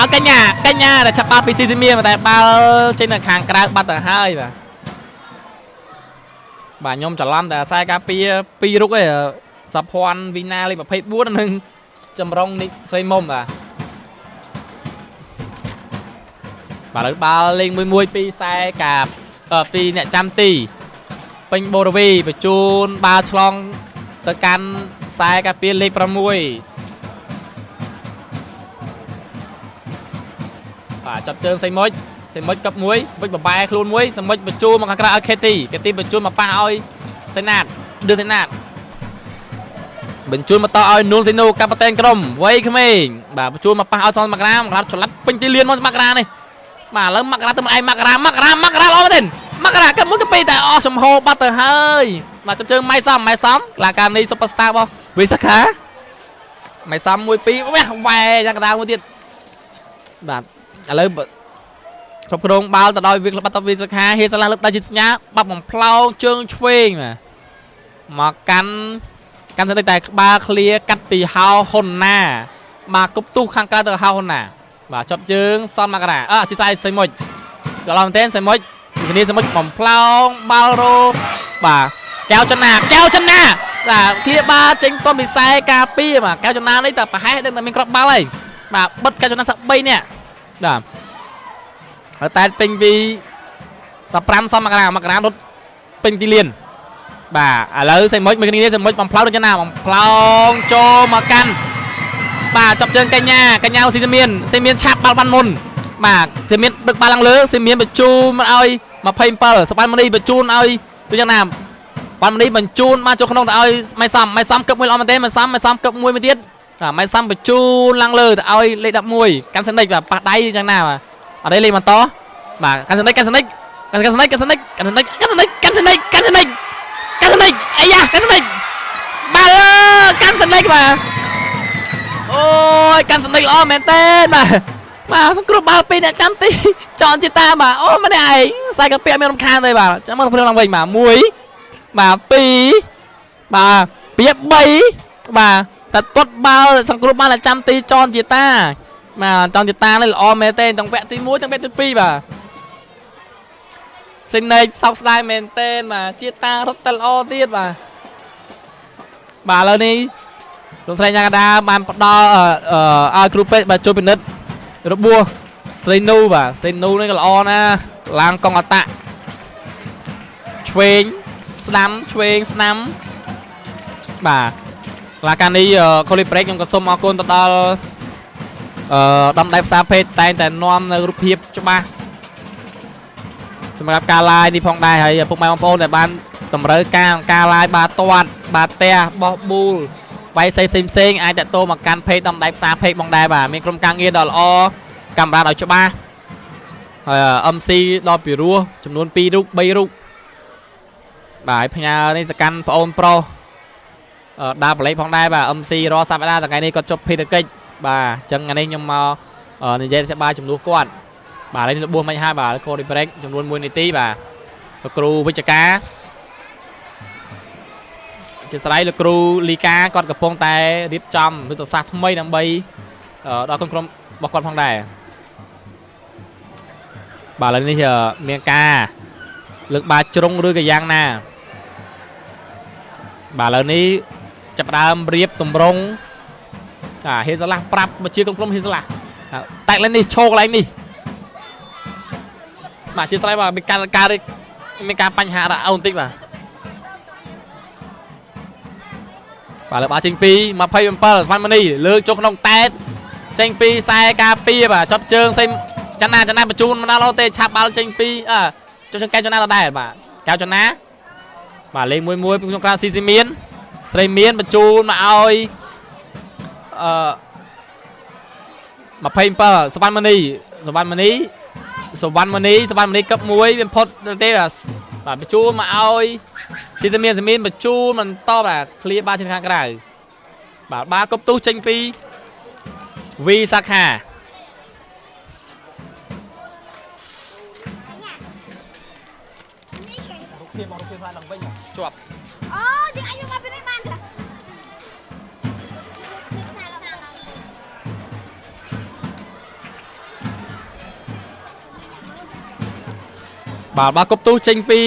ឲ្យកញ្ញាកញ្ញាដែលឆាប់បាល់ពីស៊ីស៊ីមៀតែបាល់ចេញទៅខាងក្រៅបាត់ទៅហើយបាទបាទខ្ញុំច្រឡំតែខ្សែការពារពីររុកឯងសភ័ណ្ឌវីណាលេខ24និងចម្រុងនេះស្រីមុំបាទបាទឥឡូវបាល់លេងមួយមួយពីខ្សែការពីអ្នកចាំទីពេញបូរវីបញ្ជូនបាល់ឆ្លងទៅកាន់ខ្សែការពារលេខ6បាទចាប់ជើងសៃមុចសៃមុចកັບមួយវិចបបែខ្លួនមួយសៃមុចបញ្ជូនមកខាងក្រៅឲ្យខេទីខេទីបញ្ជូនមកប៉ះឲ្យសៃណាតឌឺសៃណាតបញ្ជូនមកតឲ្យនួនសៃនូកាប៉ាតែនក្រុមវ័យក្មេងបាទបញ្ជូនមកប៉ះឲ្យសនមករាមករាឆ្លាត់ពេញទីលានមកមករានេះបាទឥឡូវមករាទៅមិនឯងមករាមករាមករាល្អមែនទេមករាកាប់មួយកាពីតែអស់ចំហបាត់ទៅហើយបាទចាប់ជើងម៉ៃសំម៉ៃសំក្លាការនេះ Super Star របស់វិសាខាម៉ៃសំ1 2វះវ៉ែយ៉ាងកណ្ដាលមួយទៀតបាទឥឡូវគ្រប់គ្រងបាល់ទៅដោយវាក្លបាត់តវិសាខាហេសាឡាលើកដៃជាសញ្ញាបាប់បំផ្លោងជើងឆ្វេងមកកាន់កាន់ស្ដីតែក្បាលឃ្លាកាត់ពីហៅហ៊ុនណាបាទគប់ទូខាងក្រៅទៅហៅហ៊ុនណាបាទជាប់ជើងសំមករាអើជាស្អីសៃមុចក៏ឡំមែនសៃមុចគ្នាសៃមុចបំផ្លោងបាល់រោបាទកែវចនាកែវចនាបាទឃ្លាបាល់ចេញតំពិសែការពារបាទកែវចនានេះតែប្រហែសដឹងតែមានគ្រាប់បាល់ហើយបាទបិទកែវចនាសឹក3នាក់បាទហើយតែពេញពី15សំមករាមករារត់ពេញទីលានបាទឥឡូវសៃមុចមួយគ្នាសៃមុចបំផ្លោងដូចណាបំផ្លោងចូលមកកាន់បាទចាប់ជើងកញ្ញាកញ្ញាស៊ីមៀនស៊ីមៀនឆាប់បាល់បានមុនបាទស៊ីមៀនដឹកបាល់ឡើងលើស៊ីមៀនបញ្ជូនមកឲ្យ27សបានមនីបញ្ជូនឲ្យដូចយ៉ាងណាបានមនីបញ្ជូនមកចូលក្នុងទៅឲ្យម៉ៃសំម៉ៃសំកឹបមួយល្អមែនទេម៉ៃសំម៉ៃសំកឹបមួយមួយទៀតបាទម៉ៃសំបញ្ជូនឡើងលើទៅឲ្យលេខ11កាន់សនិចបាទប៉ះដៃយ៉ាងណាបាទអត់ទេលេខបន្តបាទកាន់សនិចកាន់សនិចកាន់សនិចកាន់សនិចកាន់សនិចកាន់សនិចកាន់សនិចកាន់សនិចកាន់សនិចអាយ៉ាកាន់សនិចបាទកាន់សនិចបាទអូយកាន់សនិចល្អមែនតើបាទបាទសង្គ្រោះបាល់ពីអ្នកចាំទីចនជាតាបាទអូម្នាក់ឯងខ្សែកាពាក់មានរំខានទេបាទចាំមកភ្លើងឡើងវិញបាទ1បាទ2បាទ2 3បាទតែទាត់បាល់សង្គ្រោះបាល់អ្នកចាំទីចនជាតាបាទចនជាតានេះល្អមែនទេទាំងវគ្គទី1ទាំងវគ្គទី2បាទសិនេកសោកស្ដាយមែនទេបាទជាតារត់តែល្អទៀតបាទបាទឥឡូវនេះលោកស្រីញ៉ាកដាបានផ្ដល់ឲ្យគ្រូពេទ្យបាទជួយពិនិត្យរបួសស្រីនូបាទស្រីនូនេះក៏ល្អណាស់ឡើងកងអតៈឆ្វេងស្ដាំឆ្វេងស្ដាំបាទឡាការនេះខូលីប្រេកខ្ញុំក៏សូមអរគុណទៅដល់ដំដៃផ្សារពេទ្យតែងតែនាំនៅរូបភាពច្បាស់សម្រាប់ការ live នេះផងដែរហើយពុកម៉ែបងប្អូនដែលបានតម្រូវការការ live បាទទាត់បាទផ្ទះបោះប៊ូលវាយផ្សេងផ្សេងអាចតាក់ទងមកកាន់ពេកដំដៃផ្សារពេកបងដែរបាទមានក្រុមការងារដ៏ល្អកាមេរ៉ាដ៏ច្បាស់ហើយ MC ដ៏ពិរោះចំនួន2រូប3រូបបាទឲ្យផ្ញើនេះទៅកាន់ប្អូនប្រុសដើរបលេខផងដែរបាទ MC រាល់សប្តាហ៍ថ្ងៃនេះគាត់ចុះភារកិច្ចបាទអញ្ចឹងថ្ងៃនេះខ្ញុំមកនិយាយអធិប្បាយចំនួនគាត់បាទឥឡូវនេះរបួសមិនហើយបាទកូរីប្រេកចំនួន1នាទីបាទលោកគ្រូវិជ្ជការជាស្រ័យលោកគ្រូលីកាគាត់កំពុងតែរៀបចំយុទ្ធសាស្ត្រថ្មីដើម្បីដល់ក្រុមរបស់គាត់ផងដែរបាទឥឡូវនេះមានការលើកបាល់ជ្រុងឬក៏យ៉ាងណាបាទឥឡូវនេះចាប់ផ្ដើមរៀបតម្រង់អាហេសាឡាស់ប្រាប់មកជាក្រុមហេសាឡាស់តែកន្លែងនេះឈោកន្លែងនេះបាទជាស្រ័យបាទមានការមានការបញ្ហាដល់អូនតិចបាទបាទលើកបាល់ចេញពី27ស្មានមនីលើកចូលក្នុងតែតចេញពីខ្សែការពារបាទចាប់ជើងសេចនាចនាបញ្ជូនមកដល់អូទេឆាប់បាល់ចេញពីអើចុះជើងកែវចនាដដែលបាទកែវចនាបាទលេខ1 1ក្នុងក្រាស៊ីស៊ីមៀនស្រីមៀនបញ្ជូនមកឲ្យអឺ27សវណ្ណមនីសវណ្ណមនីសវណ្ណមនីសវណ្ណមនីកឹប1វាផុតទេបាទបញ្ជូនមកឲ្យស៊ីស៊ីមៀនស៊ីមៀនបញ្ជូនបន្តបាទឃ្លៀបាល់ចេញខាងក្រៅបាទបាល់គប់ទូចេញពីវីសាខារូបភាពមករូបភាពឡើងវិញជាប់ អូយើងអាចយកមកពីនេះបានទេ បាទបាទគប់ទូចេញពី